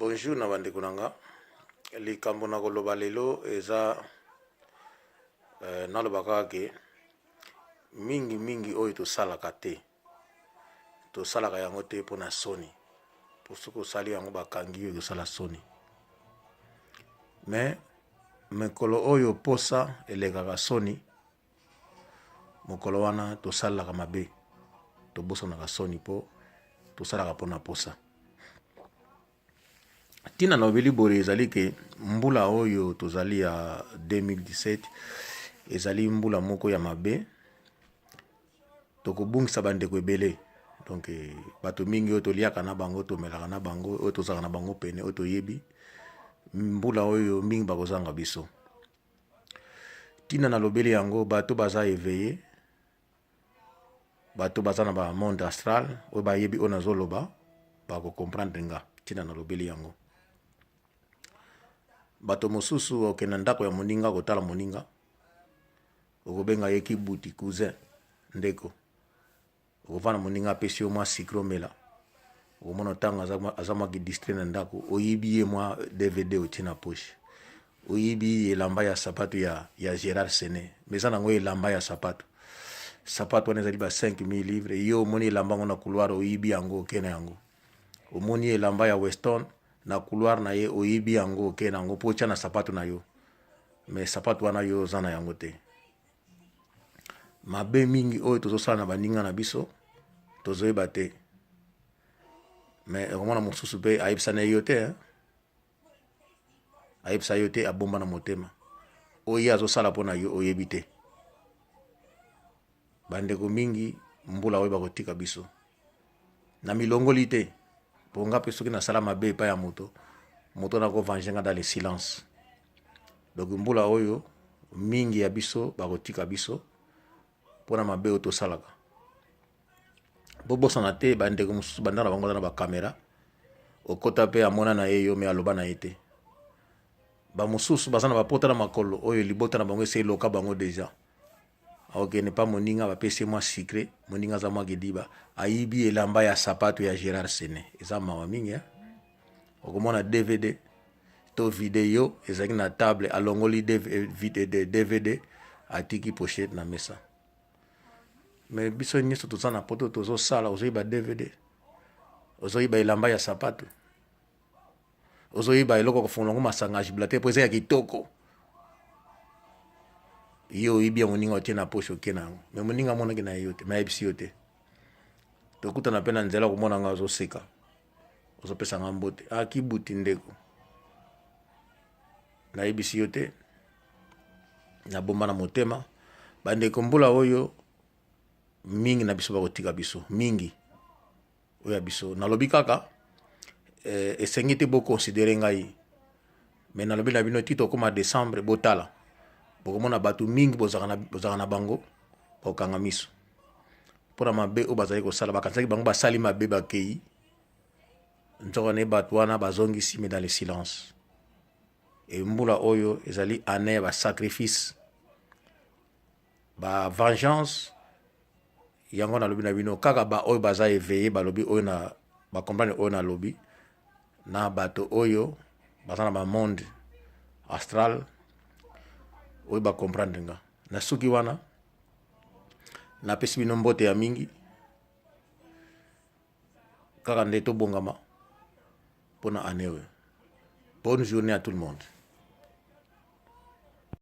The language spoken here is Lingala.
Bonjour na bandeko na nga. Likambo na koloba lelo eza euh, naloba kaka ke mingi mingi oyo tosalaka te, tosalaka yango te mpo na soni, mpo soki osali yango bakangi yo, ekosala soni. Mais mikolo oyo posa elekaka soni, mokolo wana tosalelaka mabe, tobosanaka soni mpo tosalaka mpo na posa. Ntina nalobeli boye ezali ke mbula oyo tozali ya 2017 ezali mbula moko ya mabe, tokobungisa bandeko ebele. Donc bato mingi oyo toliaka na bango, tomelaka na bango, oyo tozalaka na bango pene, oyo toyebi, mbula oyo mingi bakozanga biso. Ntina nalobeli yango, bato baza eveille, bato baza na ba monde astral oyo bayebi oyo nazoloba bako comprendre nga ntina nalobeli yango. Bato mosusu okende na ndako ya moninga kotala moninga, okobenga ye kibuti, cousin, ndeko. Okovanda moninga apesi yo mwa sucre omela, okomona ntango aza mwa distrait na ndako, oyibi ye mwa DVD otie na poche, oyibi elamba ya sapato ya Gerard Sene, mais eza nango elamba ya sapato. Sapato wana ezali ba 5000 livres, yo omoni elamba yango na couloir, oyibi yango oke na yango. Omoni elamba ya Weston na couloir na ye, oyibi yango oke na yango mpo otya na sapato na yo, mais sapato wana yo oza na yango te. Mabe mingi oyo tozosala na baninga na biso tozoyeba te, mais okomona mosusu mpe ayebisa na ye yo te, hein? Ayebisa yo te, abomba na motema oyo ye azosala mpo na yo oyebi te. Bandeko mingi mbula oyo bakotika biso na milongoli te, mpo nga mpe soki nasala mabe epai ya moto, moto nako venger nga dans le silence. Donc mbula oyo mingi ya biso bakotika biso mpona mabe oyo tosalaka. Bobosana te bandeko mosusu banda na bango baza na bakamera, okota mpe amona na ye yo me aloba na ye te. Bamosusu baza na bapota na makolo oyo libota na bango esi eloka bango deja. Akokende pa moninga, bapesi ye mwa sucre, moninga aza mwa kidiba, ayibi elamba ya sapato ya Gerard Sene. Eza mawa mingi, eh? Okomona DVD to video ezalaki na table, alongoli DVD, atiki pochette na mesa. Mais biso nyonso toza na poto, tozosala, ozoyiba DVD, ozoyiba elamba ya sapato, ozoyiba eloko kofungola yango masanga ya jibla te mpo eza ya kitoko. Yo oyibi ya moninga, otie na poche, oke na yango, me moninga amonaki na ye yo te, me ayebisi yo te. Tokutana mpe na nzela, komona nga ozoseka, ozopesa nga mbote, ah kibuti ndeko, nayebisi yo te, nabomba na motema. Bandeko, mbula oyo mingi na biso bakotika biso, mingi oyo ya biso nalobi kaka eh, esengi te bokonsidere ngai, me nalobi na bino ti tokóma décembre, botala, bokomona bato mingi bozalaka na bango bakokanga miso mpona mabe oyo bazali kosala. Bakanisaki bango basali mabe, bakei nzoka ne bato wana bazongisi, mais dans le silence. E mbula oyo ezali année ya basacrifice, ba vengeance. Yango nalobi na bino kaka baoyo baza éveillé balobi oyo na bacomprendre oyo nalobi, na bato oyo baza na bamonde astral oyo bacomprendre nga. Na suki wana, napesi bino mbote ya mingi kaka nde tobongama mpona année oyo. Bonne journée à tout le monde.